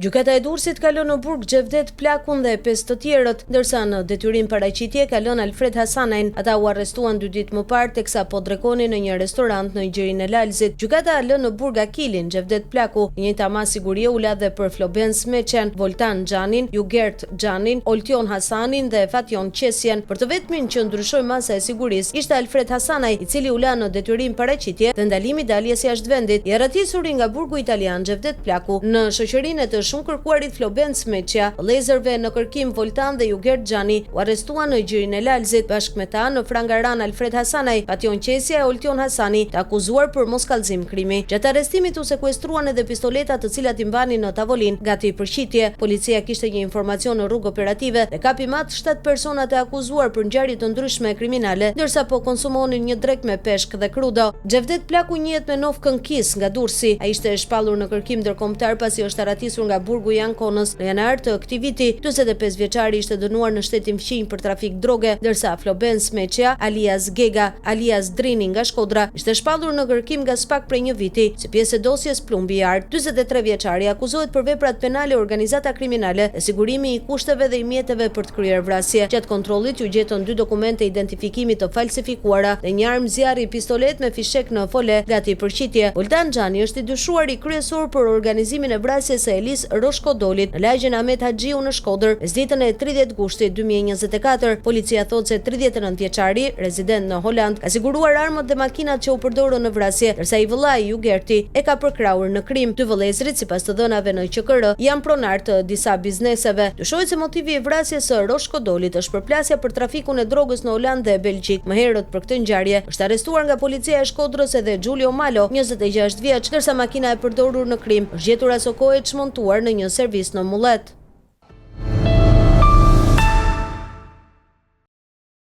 Gjykata e Durrësit ka lënë në burg Xhevdet Plakun dhe pesë të tjerët, ndërsa në detyrim paraqitje ka lënë Alfred Hasanajn. Ata u arrestuan dy ditë më parë teksa po drekonin në një restorant në Gjirin e Lalzit. Gjykata lë në burg Akilin, Xhevdet Plaku, e njëjta masë sigurie u la dhe për Flobens Meçen, Voltan Xhanin, Jugert Xhanin, Oltion Hasanin dhe Fatjon Qesjen. Për të vetmin që ndryshoi masa e sigurisë ishte Alfred Hasanaj, i cili u la në detyrim paraqitje dhe ndalim i daljes jashtë vendit. I arratisuri nga burgu italian Xhevdet Plaku, në shoqërinë e të shumëkërkuarit Flobenc Meçja, vëllezërve në kërkim Voltan dhe Jugert Xhani, u arrestuan në Gjirin e Lalzit. Bashkë me ta, në pranga ranë Alfred Hasanaj, Fatjon Qesja e Oltion Hasani, të akuzuar për moskallëzim krimi. Gjatë arrestimit u sekuestruan edhe pistoletat të cilat i mbanin në tavolinë, gati për qitje. Policia kishte një informacion në rrugë operative dhe kapi mat shtatë persona të akuzuar për ngjarje të ndryshme kriminale, ndërsa po konsumonin një drekë me peshk dhe krudo. Xhevdet Plaku njihet me nofkën Kis nga Durrësi. Ai ishte shpallur në kërkim ndërkombëtar pasi është arratisur nga burgu i Ankonës në janar të këtij viti. 45 vjeçari ishte dënuar në shtetin fqinj për trafik droge, ndërsa Flobenc Meçja, alias Gega, alias Drini nga Shkodra, ishte shpallur në kërkim nga SPAK prej një viti, si pjesë e dosjes Plumbi i Artë. 43 vjeçari akuzohet për veprat penale organizata kriminale dhe sigurimi i kushteve dhe i mjeteve për të kryer vrasje. Gjatë kontrollit iu gjetën dy dokumente identifikimi të falsifikuara dhe një armë zjarri pistoletë me fishek në fole, gati për qitje. Voltan Xhani është i dyshuari kryesor për organizimin e vrasjes së Elis Roshkodolit në lagjen Ahmet Haxhiu në Shkodër, mesditën e 30 gushtit 2024. Policia thotë se 39 vjeçari, rezident në Holandë, ka siguruar armët dhe makinat që u përdorën në vrasje, ndërsa i vëllai Jugerti e ka përkrahur në krim. Dy vëllezërit, sipas të dhënave në QKR, janë pronarë të disa bizneseve. Dyshohet se motivi i vrasjes së Roshkodolit është përplasja për trafikun e drogës në Holandë dhe Belgjikë. Më herët për këtë ngjarje është arrestuar nga policia e Shkodrës edhe Xhulio Malo, 26 vjeç, ndërsa makina e përdorur në krim është gjetur asokohe e çmontuar në një servis në Mullet.